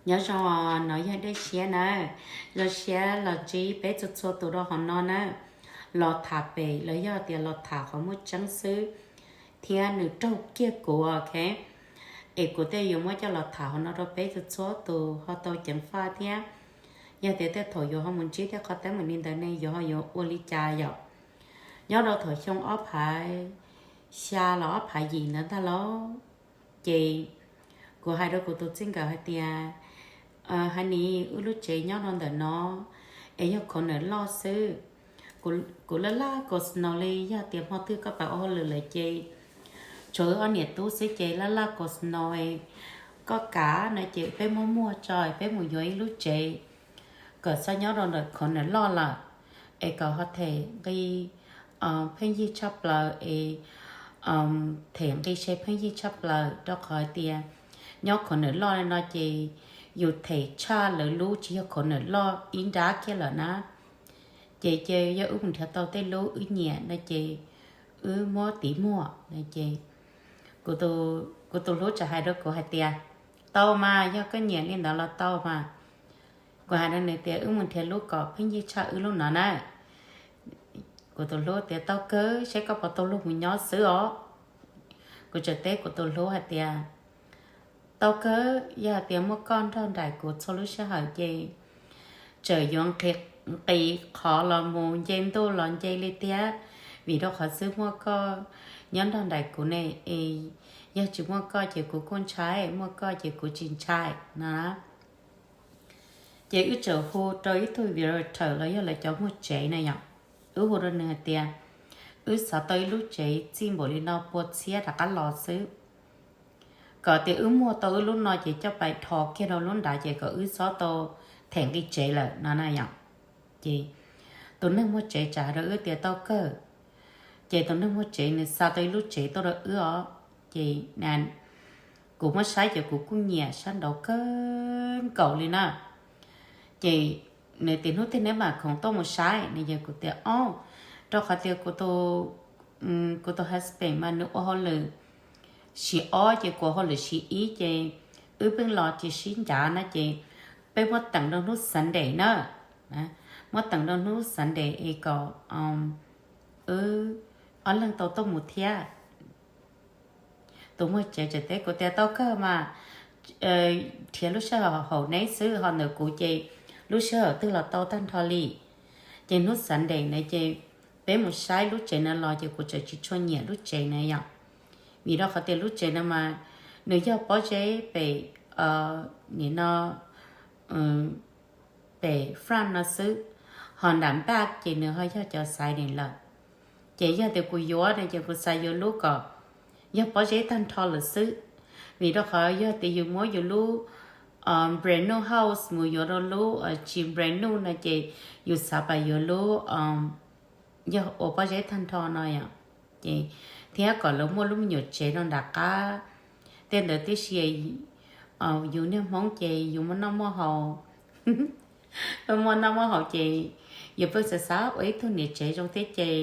Nyob zoo, no yog Dej Siab na. Zoo siab los ntsib peb txhua txhua tus rau hauv no na. Los tham pem los yog tias los tham qhov muaj tseeb xwb, thiab nws raug kiag kuv, ok. Es kuv thiaj yuav muab coj los tham hauv no rau peb txhua txhua tus ho tau ceev faj thiab. Yog tias tej thaum yuav ho mus ntsib tej qhov teeb meem li ntawd ne yuav ho yuav ua li cas yom? Nyob rau thaum xyoo ob phav xya los ob phav yim ntawd ntag lauj, ces kuv hais rau kuv tus txij nkawm hais tias, Honey, wb lub tsev nyob rau ntawm no es yog corner loj xwb. Kuv laj laj kaus snow li, yog tias hmo twg koj pab ua hauj lwm lawm ces tshuav wb ob niam tub xwb ces laj laj kaus snow, koj kam no ces peb muab muag tso, peb mus yuav ib lub tsev kom txhob nyob rau ntawm corner loj lawm, es kom ho them nqi pheej yig tshaj plaws es them nqi se pheej yig tshaj plaws, rau qhov hais tias nyob corner loj li no ces yus them tshaj lawv lub tsis yog corner loj ib nrab kiag lawm na. Ces ces yog wb mus nrhiav tau tej lub wb nyiam no ces wb muab tiv muag no ces kuv tus hlub txawm hais rau kuv hais tias, Tau mas, yog koj nyiam li ntawd los tau mas. Kuv hais rau nws tias, Wb mus nrhiav lub kom pheej yig tshaj wb lub no na. Kuv tus hlub tias, Tau kawg, saib koj puas tau luag mus nyob xwb os. Kuv txawm teb kuv tus hlub hais tias, Tau kawg, yog hais tias muaj koj nrog nraim kuv txhua lub sij hawm ces txawm yuav nqis qhov los mus nce ntuj los nce li thiab, vim rau qhov xwb muaj koj nyob nrog nraim kuv ne, es yog tsis muaj koj ces kuv kuj ntshai, muaj koj ces kuv tsis ntshai no. Ces wb txawm hu rau ib tug realtor los yog lawv cov muag tsev na yom. Wb hu rau nws hais tias, Wb xav tau ib lub tsev txij npaum li no pua txhiab rov qab los xwb, kom tias wb muag tau wb lub no ces coj pais dhos kiag rau lub nrad ces kom wb txhob tau them nqi tsev lawm no na yom. Ces tus neeg muag tsev txawm hais rau wb tias, Tau kawg. Ces tus neeg muag tsev nws xa tau ib lub tsev tuaj rau wb os. Ces kuv muab saib ces kuv kuj nyiam sab nraud kawg nkaus li na. Ces nws tias, Hnub twg neb mam khoom tuaj mus saib no? Ces kuv tias, Ob, rau qhov tias kuv tus husband mas nws ua hauj lwm shift ob ces kuv ua hauj lwm shift ib ces wb pheej los tsis sib ncav na ces peb muab teem rau hnub Sunday na. Muab teem rau hnub Sunday es kom wb ob leeg tau tuaj mus thiab. Tus muag tsev txawm teb kuv tias, Tau kawg mas, nrhiav lub sij hawm haum neb xwb, ho ntawm kuv ces lub sij hawm twg los tau tag nrho li. Ces hnub Sunday na ces peb mus saib lub tsev na los ces kuv txawm tsis tshua nyiam lub tsev na yom. Vim rau qhov tias lub tsev na mas nws yog pob zeb pem, nim no, pem front no xwb, ho nram back ces nws ho yog cov siding lawm. Ces yog tias kuv yuav no ces kuv xav yuav lub kom yog pob zeb tag nrho lawm xwb. Vim rau qhov yog tias yus muab yus lub brand new house mus yuav rau lub tsis brand new no ces yus xav pab yuav lub yog ua pob zeb tag nrho no yom. Ces thiab kom lawv muaj lub me nyuam tsev rau nram qab. Tej ntawd tib si, yus niag Hmoob ces yus muaj noj muaj haus, muaj noj muaj haus ces yus pheej xav xav ua ib tug niam tsev zoo thiab ces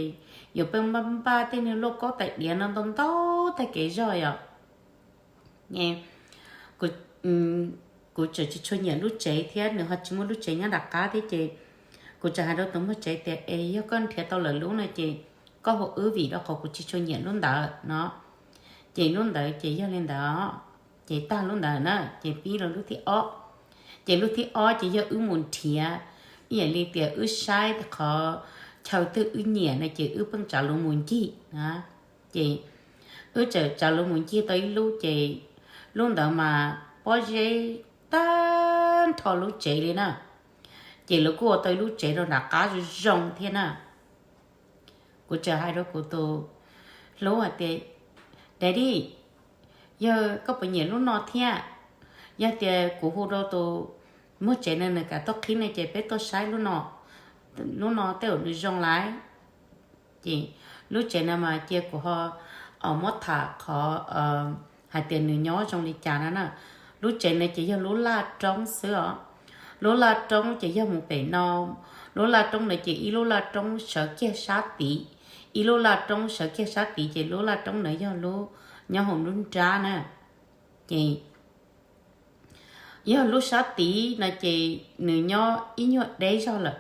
yus pheej npaj npaj tej niag lauj kaub tais diav no ntau ntau tag kev zog yom. Kuv txawm tsis tshua nyiam lub tsev thiab nws ho tsis muaj lub tsev nyob nram qab thiab ces kuv txawm hais rau tus muag tsev tias, Es yog koj nrhiav tau lawm lub no ces koj hu wb, vim rau qhov kuv tsis tshua nyiam lub ntawd no. Ces lub ntawd ces yog li ntawd, ces tag lub ntawd na ces pib rau lub thib ob. Ces lub thib ob ces yog wb mus nrhiav, ib yam li tias wb saib qhov chaw twg wb nyiam no ces wb pheej tsav luv mus ncig na. Ces wb txawm tsav luv mus ncig tau ib lub ces lub ntawd mas pob zeb tag nrho lub tsev li na. Ces lawv kuj ua tau ib lub tsev rau nram qab zoo zoo thiab na. Kuv txawm hais rau kuv tus hlub hais tias, Daddy, yog koj puas nyiam lub no thiab? Yog tias kuv hu rau tus muag tsev no nws kam tuaj qhib no ces peb tuaj saib lub no, lub no tej zaum nws zoo lawm. Ces lub tsev no mas cia kuv ho muab tham qhov hais tias nws nyob zoo li cas no na. Lub tsev no ces yog lub laj roob xwb os. Lub laj roob ces yog mus pem no, lub laj roob no ces ib lub laj roob sawv kiag sab tid, ib lub laj roob sawv kiag sab tid ces lub laj roob no yog lub nyob hauv lub nrab na. Ces Yog lub sab tid no ces nws nyob ib nyuag deb zog lawm,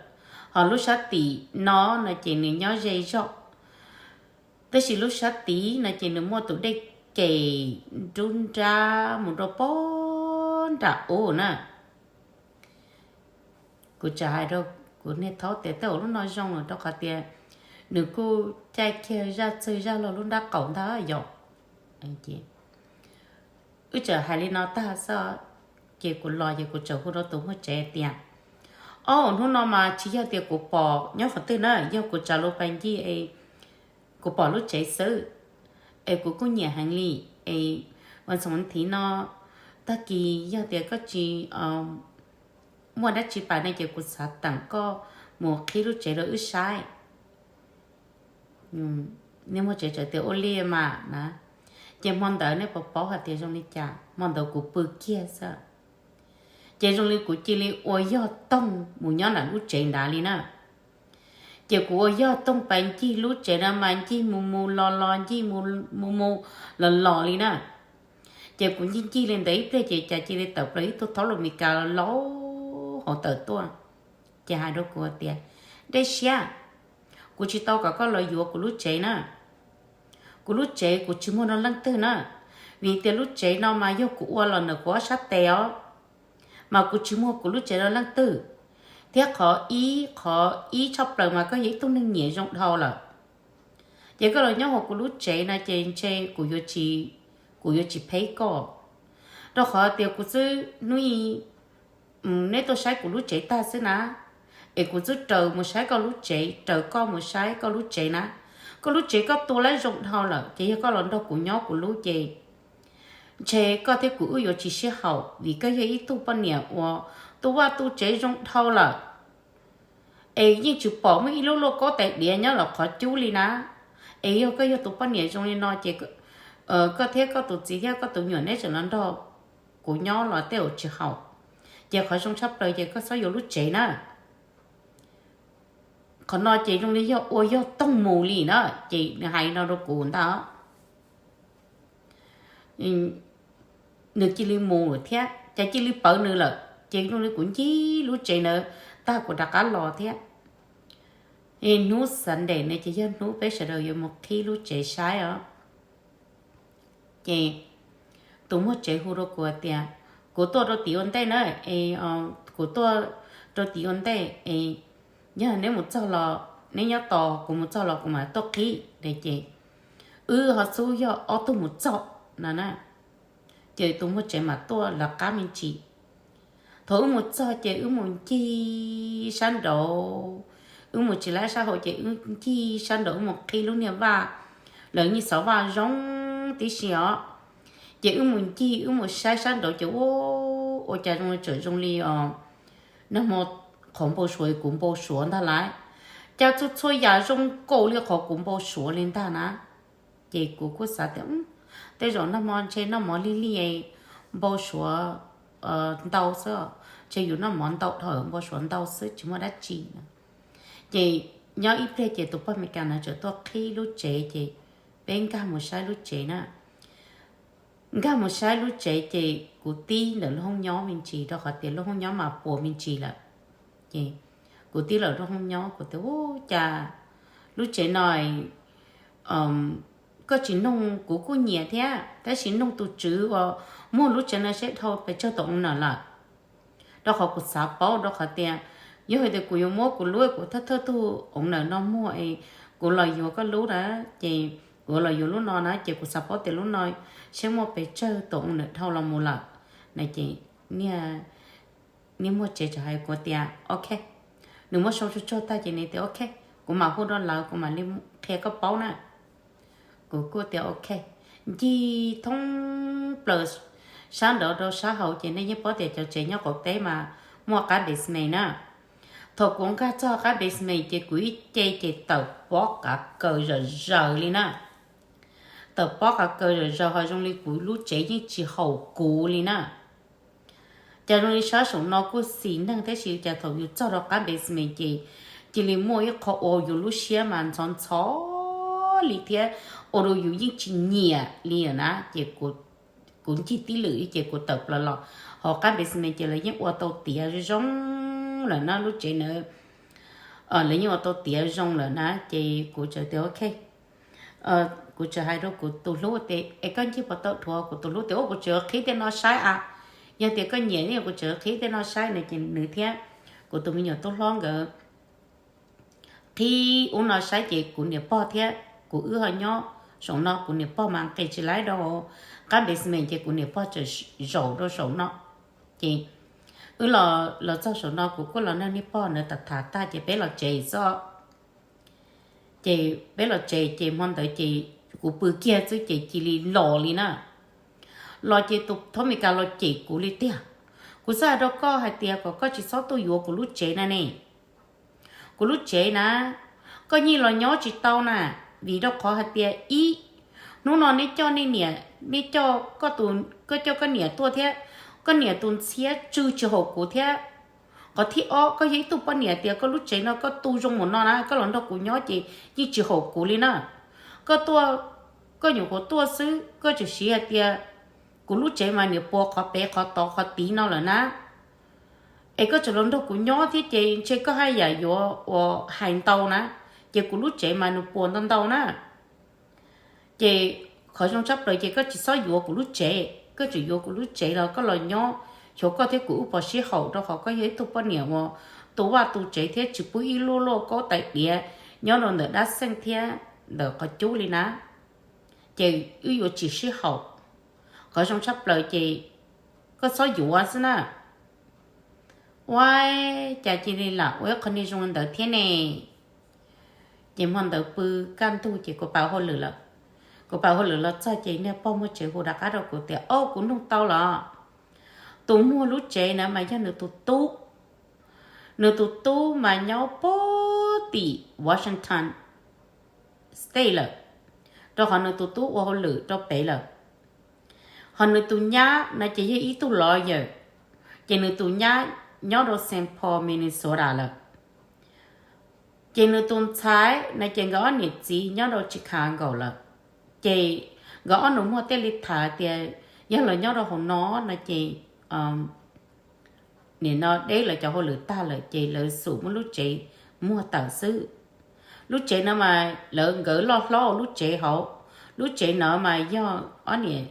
ho lub sab tim no no ces nws nyob ze zog. Tab sis lub sab tid no ces nws muaj tus dej ces nrub nrab mus rau pog nram ub na. Kuv txawm hais rau kuv niag thaub tias tej zaum lub no zoo lawm rau qhov tias nws kuj caij kiag zaj txawg zaj log lub nrab qaum ntag yom. Wb txawm hais li no tag xwb, ces kuv los ces kuv txawm hu rau tus muag tsev tias, ob, hnub no mas tsis yog tias kuv pom nyob qhov twg na, yog kuv tsav lub pas ncig es kuv pom lub tsev xwb, es kuv kuj nyiam heev li. Es ua txoov thiv no, tag kis yog tias koj tsis muaj dab tsi pais no ces kuv xav teem koj mus qhib lub tsev rau wb saib. Niag muag tsev txawm tias ua li mas na. Ces hmo ntawd nej puas paub hais tias zoo li cas? Hmo ntawd kuv pw kiag xwb, ces zoo li kuv cia li ua yog toog mus nyob nram lub tsev nrad li na. Ces kuv ua yog toog pas ncig lub tsev na mas ncig mus mus los los ncig mus mus los los li na. Ces kuv ncig ncig li ntawd ib pliag ces cas cia li tawm plaws ib tug thaub los Meskas laus hauv tawm tuaj. Ces hais rau kuv tias, dej siab, kuv tsis tau kom koj los yuav kuv lub tsev na. Kuv lub tsev kuv tsis muag rau leej twg na, vim tias lub tsev no mas yog kuv ua los ntawm kuv ob sab tes os, mas kuv tsis muag kuv lub tsev rau leej twg. Thiab qhov ib, qhov ib tshaj plaws mas koj yog ib tug neeg nyiam zoo dhau lawm, ces koj los nyob hauv kuv lub tsev no ces ntshe kuv yuav tsis, kuv yuav tsis phem koj, rau qhov tias kuv xub hnub ib neb tuaj saib kuv lub tsev tag xwb na, es kuv xub raws mus saib koj lub tsev, raws koj mus saib koj lub tsev na. Koj lub tsev koj tua lab zoo dhau lawm ces yog koj los nrog kuv nyob kuv lub ces ntshe koj thiab kuv wb yuav tsis sib haum vim koj yog ib tug poj niam uas tu vaj tu tsev zoo dhau lawm, es yeej tsis pom muaj ib lub lauj kaub tais diav nyob los qhov cub li na. Es yog koj yog tus poj niam zoo li no ces koj thiab koj tus txiv thiab koj tus nyuam neb tseem los nrog kuv nyob los tej zaum tsis haum. Ces qhov zoo tshaj plaws ces koj txhob yuav lub tsev na. Qhov no ces zoo li yog ua yog toog mus li na. Ces nws hais no rau kuv ntag. Nws cia li mus thiab, cas cia li pawv nws lawm. Ces zoo li kuv ncig lub tsev ntawd tag kuv rov qab los thiab. Hnub Sunday no ces yog hnub peb sawv daws yuav mus qhib lub tsev saib os. Ces tus muag tsev hu rau kuv tias, kuv tuaj rau tim ua ntej na, es kuv tuaj rau tim ua ntej es yog neb mus txog los neb nyob tos, kuv mus txog los kuv mam tuaj qhib. Ces wb ho xub yog ob tug mus txog no na. Ces tus muag tsev mam tuaj lawv qab me ntsis. Thaum wb mus txog ces wb mus ncig sab nraud, wb mus tsis laib sab hauv ces wb ncig sab nraud wb mus qhib lub niag vaj, lawv niag xov vaj zoo tib si os. Ces wb mus ncig wb mus saib sab nraud ces ua, ua cas zoo li tseem zoo li os, nag hmo qhov npau suav kuv npau suav ntag lauj. Cas txhua txhua yam zoo nkaus li qhov kuv npau suav li ntag na. Ces kuv kuj xav tias tej zaum nag hmo ntshe noj mov lig lig npau suav ntau xwb, ntshe yus noj mov ntau dhau npau suav ntau xwb tsis muaj dab tsi. Ces nyob ib pliag ces tus poj Amelikas no txawm tuaj qhib lub tsev ces peb nkag mus saib lub tsev na. Nkag mus saib lub tsev ces kuv tib ntawm lub hoob nyob me ntsis rau qhov tias lub hoob nyob mas puas me ntsis lawm. Ces kuv tib lawm lub hoob nyob kuv tias, u, cas lub tsev no koj tsis noog kuv kuj nyiam thiab, tab sis noog tus tswv uas muag lub tsev no seb dhau pes tsawg tus owner lawm. Rau qhov kuv xav paub rau qhov tias yog hais tias kuv yuav muab kuv lub, kuv thawj thawj tug owner no muag es kuv los yuav koj lub na, ces kuv los yuav lub no na ces kuv xav paub tias lub no seb muaj pes tsawg tus owner dhau los mus lawm na. Ces niag muag tsev txawm hais kuv tias ok. Nws muab sau tsuag tsuag tag ces nws tias ok, kuv mam hu rau lawv kuv mam li qhia koj paub na. Kuv kuj tias ok. Ncig thoob plaws sab nraud rau sab hauv ces nej yeej paub tias cov tsev nyob qaum teb mas muaj qab basement na. Thaum kuv nkag txog qab basement ces kuv ib ce ces tawm pob qav kaws zom zaws li na. Tawm pob qav kaws zom zaws ho zoo li kuv lub tsev yeej tsis haum kuv li na. Cas zoo li sab saum no kuj xis neeg tab sis cas thaum yus txog rau qab basement ces cia li muaj ib qho ua yus lub siab mas ntxhov ntxhov li thiab ua rau yus yeej tsis nyiam li lawm na. Ces kuv ncig tib lwm ces kuv tawm plaws los hauv qab basement ces lawv yeej ua tau tiav zoo lawm na, lub tsev na, lawv yeej ua tau tiav zoo lawm na. Ces kuv txawm tias ok, kuv txawm hais rau kuv tus hlub tias es koj ncig puas tau dhuav, kuv tus hlub tias ua kuv tseem qhib tej no saib a, yog tias koj nyiam ne kuv tseem qhib tej no saib no. Ces nws thiab kuv tus me nyuam tub hlob nkawd qhib ub no saib ces kuv niam pog thiab kuv wb ho nyob saum no, kuv niam pog mas nqis tsis laib rau qab basement ces kuv niam pog tseem zaum rau saum no. Ces wb los txog saum no kuv kuj los nrog niag pog ntawd tham tham tag ces peb los tsev xwb. Ces peb los tsev ces hmo ntawd ces kuv pw kiag xwb ces cia li los li na. Los ces tus thab Mes Kas los cem kuv li tiag. Kuv xav hais rau koj hais tias kom koj tsis txhob tuaj yuav kuv lub tsev na ne. Kuv lub tsev na, koj yeej los nyob tsis tau na, vim rau qhov hais tias ib, hnub no neb coj nej niam, neb coj koj tus, koj coj koj niam tuaj thiab, koj niam tus ntxhiab tsw tsis haum kuv thiab. Qhov thib ob, koj yog ib tug poj niam tias koj lub tsev no koj tu zoo mus no na, koj los nrog kuv nyob ces yeej tsis haum kuv li na. Koj tuaj, koj nyuam qhuav tuaj xwb koj tseem siv hais tias kuv lub tsev mas niam puas qhov pem qhov tod qhov tid no lawm na. Es koj tseem los nrog kuv nyob thiab ces ntshe koj haj yam yuav uas hais ntau na, ces kuv lub tsev mas nws puas ntau ntau na. Ces qhov zoo tshaj plaws ces koj tsis txhob yuav kuv lub tsev, koj tseem yuav kuv lub tsev los koj los nyob, xyov koj thiab kuv wb puas sib haum rau qhov koj yog ib tug poj niam uas tu vaj tu tsev thiab tsis pub ib lub lauj kaub tais diav nyob rau ntawm dab xeej thiab ntawm qhov cub li na. Ces wb yuav tsis sib haum. Qhov zoo tshaj plaws ces koj txhob yuav xwb na. Ua cas cia li lam ua ib qho niag zoo li ntawd thiab ne? Ces hmo ntawd pw kaj ntug ces kuv paws hauj lwm lawm. Kuv paws hauj lwm los txog ces niag pog muag tsev hu rov qab rau kuv tias, Au, kuv nug tau los. Tus muag lub tsev na mas yog nws tus tub. Nws tus tub mas nyob puag tim Washington State lawm, rau qhov nws tus tub ua hauj lwm rau pem lawm. Ho nws tus nyab no ces yog ib tug lawyer, ces nws tus nyab nyob rau Saint Paul, Minnesota lawm. Ces nws tus ntxhais no ces nkawd ob niam txiv nyob rau Chicago lawm. Ces nkawd ob nus muag thiaj li tham tias yog los nyob rau hauv no no ces nim no deb lawv cov hauj lwm tag lawm ces lawv xum muab lub tsev muag tawm xwb. Lub tsev no mas lawv nkawd loj hlob ua lub tsev hauv. Lub tsev no mas yog ob niam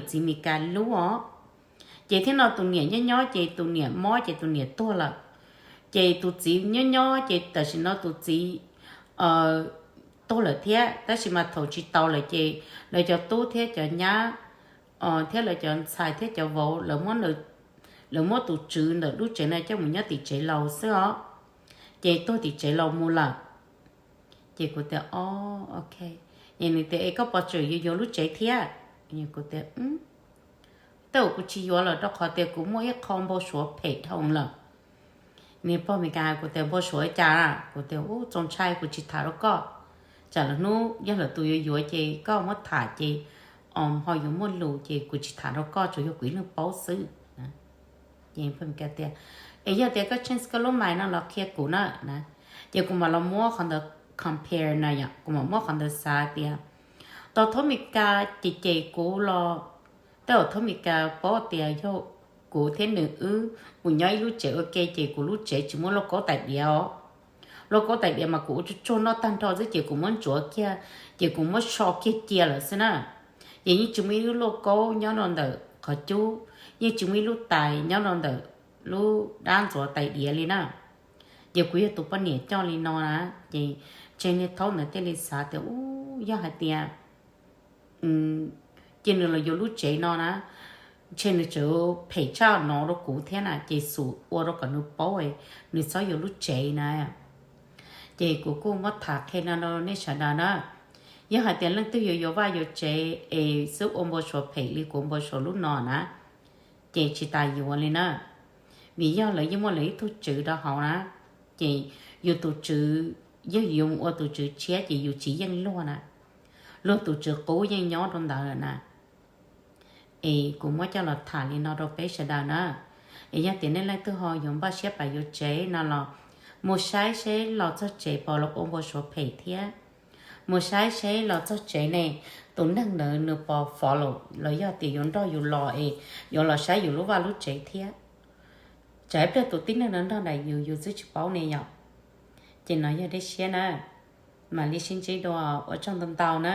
txiv Mes Kas lub os. Ces thiab no tus niam nyob nyob ces tus niam mob ces tus niam tuag lawm. Ces tus txiv nyob nyob ces tam sim no tus txiv tuag lawm thiab, tab sis mas thaum tsis tau lawm ces lawv cov tub thiab cov nyab thiab lawv cov ntxhais thiab cov vauv, lawv muab tus tswv ntawm lub tsev no coj mus nyob tim tsev laus xwb os. Ces tuag tim tsev laus mus lawm. Ces kuv tias, O, ok. Ces nws tias, Es koj puas tseem yuav yuav lub tsev thiab? Kuv tias, Tej zaum kuv tsis yuav lawm rau qhov tias kuv muaj ib qho npau suav phem dhau lawm. Niag pog Mes Kas hais kuv tias, Npau suav li cas? Kuv tias, Ub, txaus ntshai, kuv tsis tham rau koj. Tsam lwm hnub yog lwm tus yuav yuav ces koj muab tham ces ho yuav muaj lus, ces kuv tsis tham rau koj, tsuas yog kuv ib leeg paub xwb. Ces pog Mes Kas tias, Es yog tias koj change koj lub mind no los qhia kuv na. Ces kuv mam los muab qhov ntawd compare na yom, kuv mam muab qhov ntawd xav tias tau thab Mes Kas ces ces kuv los, tej zaum thab Mes Kas paub tias yog kuv thiab nws wb mus nyob ib lub tsev ua ke ces kuv lub tsev tsis muaj lauj kaub tais diav os. Lauj kaub tais diav mas kuv ua tsuag tsuag noj tag nrho xwb ces kuv muab ntxuav kiag, ces kuv muab so kiag cia lawm xwb na. Ces yeej tsis muaj ib lub lauj kaub nyob rau ntawm qhov cub, yeej tsis muaj ib lub tais nyob rau ntawm lub dab ntxuav tais diav li na. Ces kuv yog tus poj niam coj li no na, ces ntshe niag thaub ntawd thiaj li xav tias, Ub, yog hais tias ces nws los yuav lub tsev no na, ntshe nws tseem phem tshaj no rau kuv thiab na, ces xum ua rau kom nws paub, nws txhob yuav lub tsev na. Ces kuv kuj muab tham qhia no rau nej sawv daws na. Yog hais tias leej twg yuav yuav vaj yuav tsev es xub ua npau suav phem li kuv npau suav lub no na, ces tsis tas yuav li na. Vim yog lawv yeej muaj lawv ib tug tswv rau hauv na, ces yus tus tswv, yog yus yuav mus ua tus tswv tshiab ces yus tsis yeej luag na, luag tus tswv qub yeej nyob rau ntawd lawm na. Es kuv muab coj los tham li no rau peb sawv daws na. Es yog tias nej leej twg ho yuav npaj siab pab yuav tsev no los mus saib seb los txog tsev puas los ua npau suav phem thiab. Mus saib seb los txog tsev ne, tus neeg ntawd nws puas follow los yog tias yuav nrog yus los es yuav los saib yus lub vaj lub tsev thiab. Tsam ib pliag tus tib neeg no nrog ntawm yus, yus twb tsis paub ne yom. Ces no yog dej siab na, mam li sib ntsib dua, ua tsaug ntau ntau na.